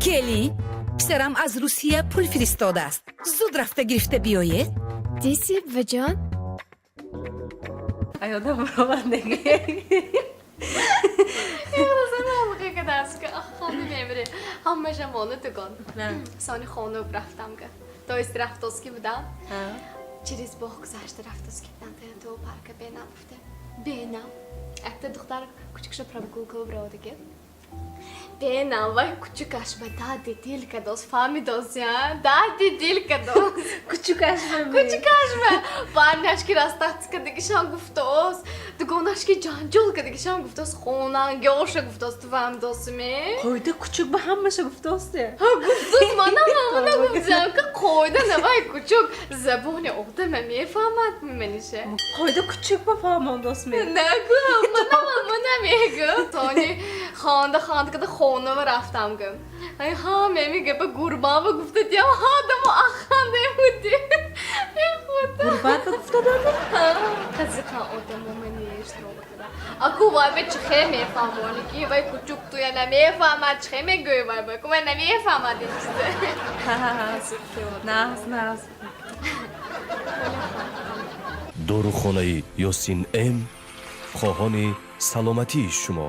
Келин, писарам аз Русия пул фиристодааст, зуд рафта гирифта биёед. Диси, буваҷон? Аёдам баровар неге. Хонда мемире, ҳамаша мона дугон. Сони хона рафтам га, то есть рафтоски будам, через боғ гузашта рафтоски будам, то парка бенам гуфта, бенам якта духтар кучукша прогулка бировадаги. Бенам, вай кучукаш ба дарди дил кадос, фаҳмидос, я дарди дил кадос. Кучукаш ба? Кучукаш ба парняш ки расстаться кадагишам гуфтос, дугонаш ки ҷанҷол кадагишам гуфтос, хонангиоша гуфтос. Ту фаҳмидосиме? Қоида кучук ба ҳамаша гуфтосте. Гуфтос, манам ҳамона гуфтам, ки қоида навай кучук забони одама мефаҳмад, меманиша. Қоида кучук ба фаҳмондосме? Нагу, манам ҳамона мегӯ. Сони хонда хонда када хонава рафтам гӯ. Ай ҳа, меми гапа гурбава гуфта диям, ҳа дамо аханде буди. Худо. Гурбат ба гуфта доди? Қазиқа одамо манеш када. Аку вай ба чихе мефаҳмони, ки вай кучук туя намефаҳмад, чихе мегӯи вай ба ку вай намефаҳмад ин чиза. Нағз, нағз. Дорухонаи Ёсин М хоҳони саломатии шумо.